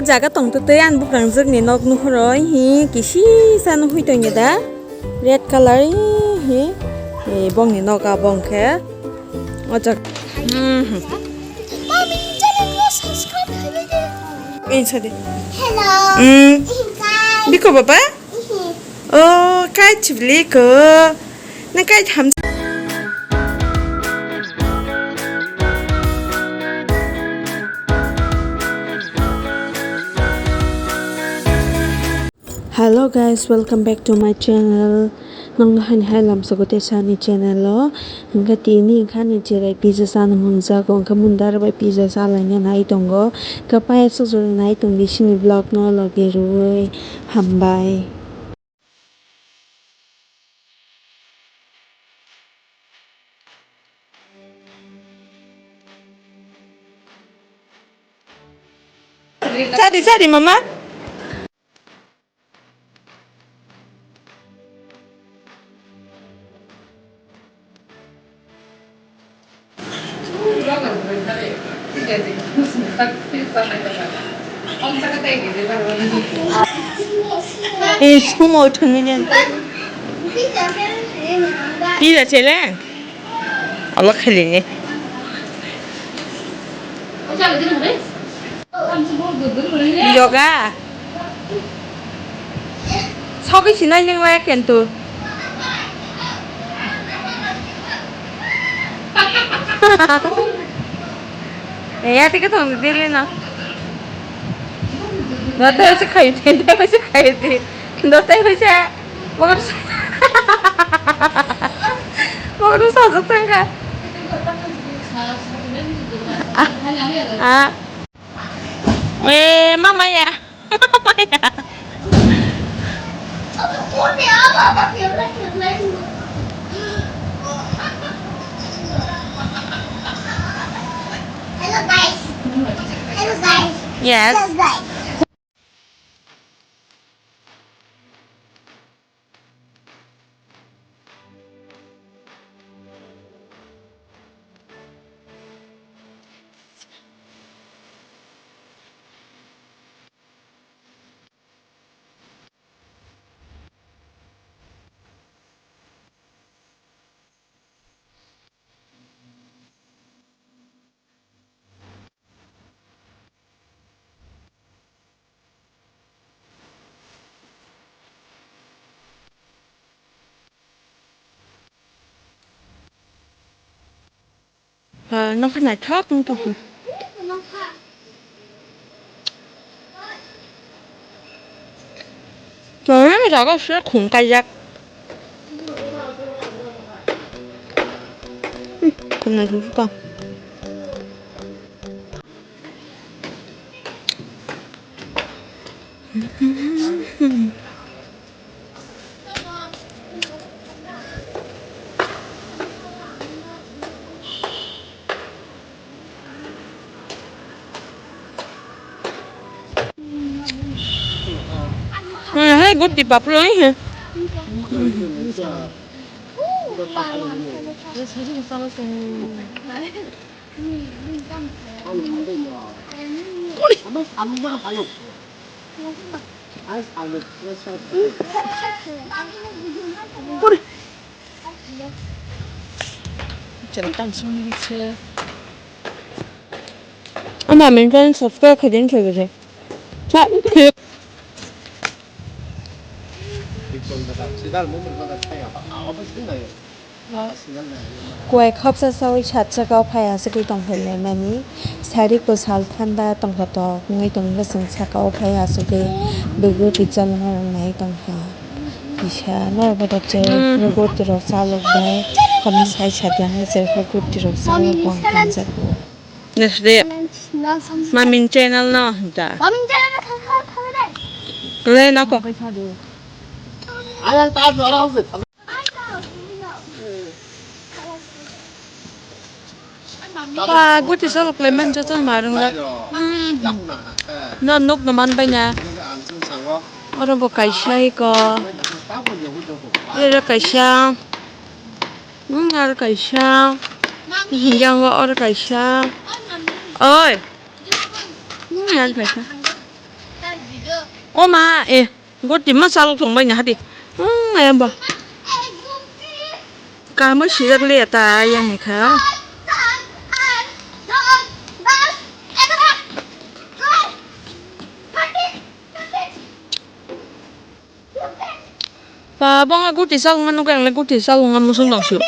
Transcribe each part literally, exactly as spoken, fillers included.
Jaga tongtwtwi ani bwprangjwkni nok nukhoroi hi kisisa nukhoi tongya da. Red colour hi, hi, hi bongni nok abo hwnkhe. O jaga. Hmm. Mommy, channel ko subscribe khlaibai de. Ei, sorry. Hello. Hmm. Hi, guys. Biko baba? Hi. O, kai chibli ko. Na kai tham. Hello guys, welcome back to my channel. Nong hai hai lamsogo te sani channel o. Hingke tini hingke ani cherai pizza chana mungjago, hingke mundar bai pizza chalaina nai tongo. Hingke payasok jora nai tongdi sini vlog no logi rwui hambai. Chadi, chadi, mama. Eh, sumo thangni. Pizza chele? Alak khailini. Yoga. Sogwi sinai nang waya kentu. Eh, ya tike thong dili na. Dotai hoise khayu, dotai hoise khayu di. Dotai hoise. Mogar, mogar sajak tangka. Ah, ah. Eh, mama ya. Mama ya. Hello, guys. Hello, guys. Yes. Hello, guys. Ah, nokha naithok wng tong. Tongnani jaga se khum kaijak. Hmm, khum naithok. Hai, guti paplo, eh. Ama min kan subscribe khaidin khaibare. Kuai khopsa sawi sat saka o phai aswk tongphai laimani. Sari kwchal thanda tongthotok wngwi tongkhe chwng saka o phai aswk bwgwi pizza lama rwnai tongkha. Kisa norok bodo chwng gurti rok chalok bai. Kono sai satya hwnwi chwng gurti rok chalok bo wng thangjak. Nesde. Mamin channel no hinta. Mamin channel no thang thang thang dai. Le nako. Ayang ta jora hose. Ba guti salok le man joto marung la. No nuk no man bai na. Oro bo kaisa iko. Oro kaisa. Hmm, aro kaisa. Yang oro kaisa. Oi. Hmm, aro kaisa. O ma, e, goti ma salok tong bai na hadi. Hmm, ayam ba. Kama sijak le ta yang ni kha. Pa, bong a goti salok ma nukha, ang le goti salok ma musung tong sio.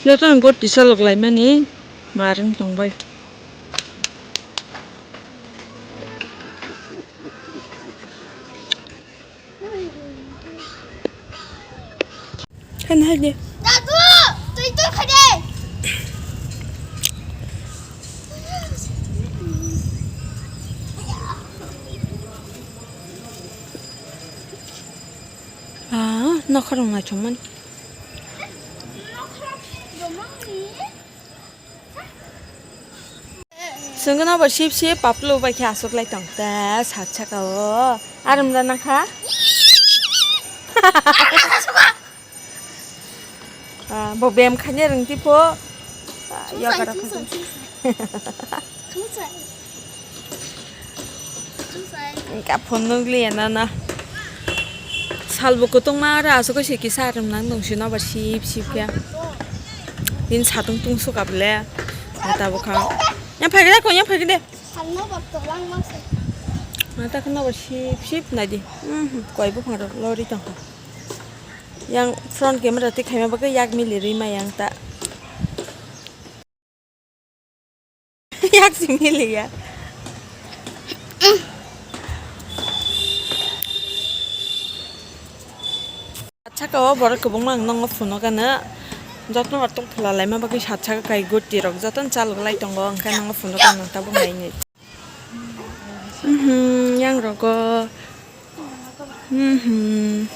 Jotono goti salok laimani marwng tongbai. Khan hai de. Dadu, twi twi phai de. Ah, nokhorong naithokmani. Chwngno bo sip sip paplo bai khe aswk lai tong ta sat saka o. Arum da nang kha. Ah, bo bem khaina rwng tipo. Ah, yoga rok khaina. Engka phone nukliya nana. Salbo kwtwngma aro aswk se kisa arum nang tong sino ba sip sip khe. Bini satung tung suka ble. Mata bwkha. Yang phai khe da, yang phai khe de. Mata kheno ba sip sip nai di. Mhm, koi buphang rok lori tong kha. Yang front camera twi khaima bagwi yak mili rwi ma yang ta. Yak si mili ya. Saka o borok kwbangma ang nongo phunukgano. Jotono tongphla laima bagwi sat saka kai goti rok jotono chalok lai tongo, hwnkhe nongo phunukgano tabuk nainai. Mhm, yang rogo. Mhm.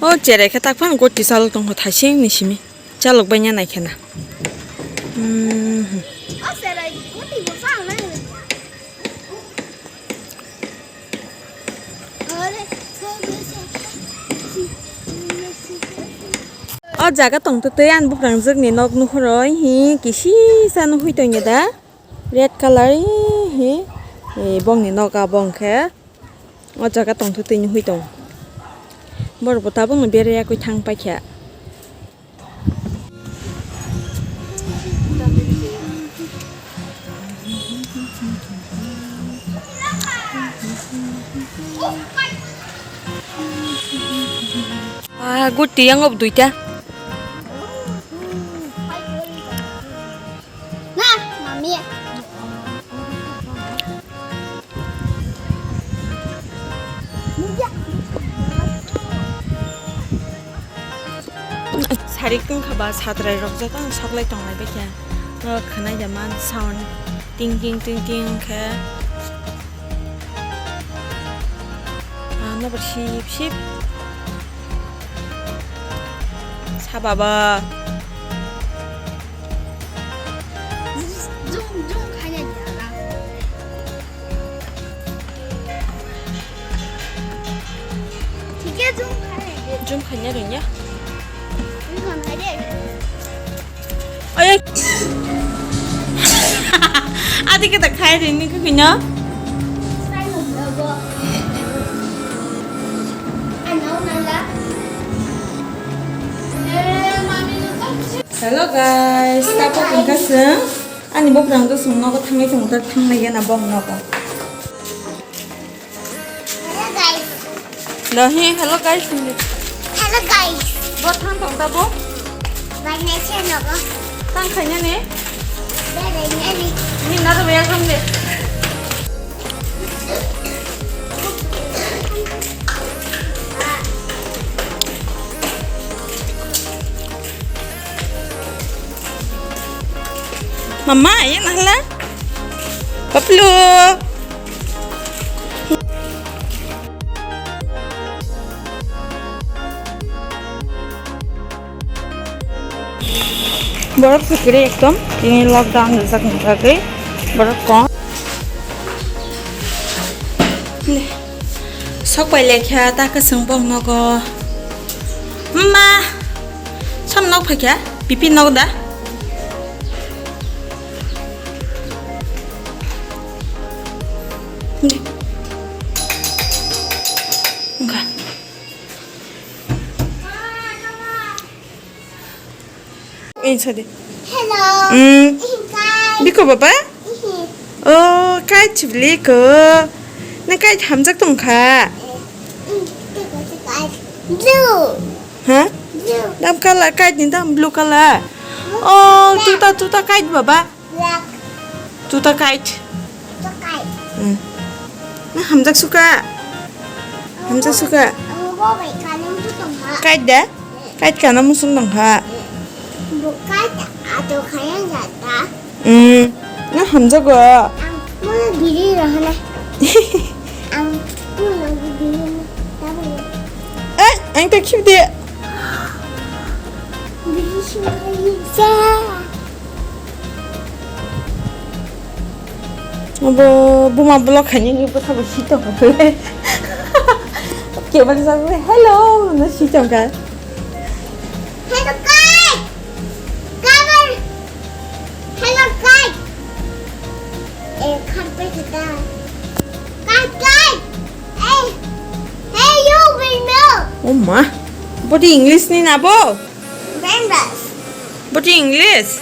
O cherai khe tak phano goti chalok tongkha thaising ni simi. Chalok bai ya nai khe na. Hmm. O jaga tong twi twi ani bwprangjwk ni nok nukhoroi hi kisisa nuhwi tongya da. Red colour hi, eh, bongni noga bong khe o jaga tongthu twi nugwi tongo. Borok bo tabukno beraiya kwi thang paikha. Ah, guti yang ob duita. Na, mami. Sari kung kha ba satrai rok joto no soklai tong lai bai khe. No khwnai da man sound ting ting ting ting khe. Ah, no bo sip sip. Sa baba. Zoom, zoom khaina jala. Thike zoom khaina. Zoom khaina rwngya. Zoom khaina. Oye. Adi kita khai rini ke kino. Hello guys, tapo kungka seng. Ani bok rang tu sung nogo thangai tong tar thangai ya na bong nogo. Hello guys. Nahi, hello guys. Hello guys. Bo thang tong ta bo? Bai na che nogo. Thang khanya ne? Bai bai na ni. Ni na ro ya gam de. Mama, ya na hala. Paplu. Borok phikiri ekdom tini lockdown rijak ni bagwi borok kong. Sok pai lekha ta kwchwng bok nogo. Ma, sam nok phaikha? Pipi nok da? Wngkha. Insa de. Hello. Mm. Ihi kai. Biko baba? Ihi. Oh, kite chibli ko. Na kite hamjak tong kha. Mm, tiko si kai. Blue. Ha? Blue. Dam color kite ni dam blue color. Oh, black. Tuta, tuta kite baba. Black. Tuta kite. Tuta kite. Hmm. Na hamjak suka. Hamjak suka. Ang bo bai kanam tu tong ha. Kite da? Kite kana musung tong ha. Bo kite ato kaya jata. Hmm. Na hamjak go. Ang mo biri rohana. Ang mo biri rohana. Eh, ang tak sih dia. Biri sih. Abo buma blog khaini ni bwtha bo si tong kha. Kebal sa hello no si tong kha. Hello guys. Come on. Hello guys. Eh, kharpe kita. Guys, guys. Hey. Hey, you will know. Oh ma. Body English ni na bo? Members. Body English.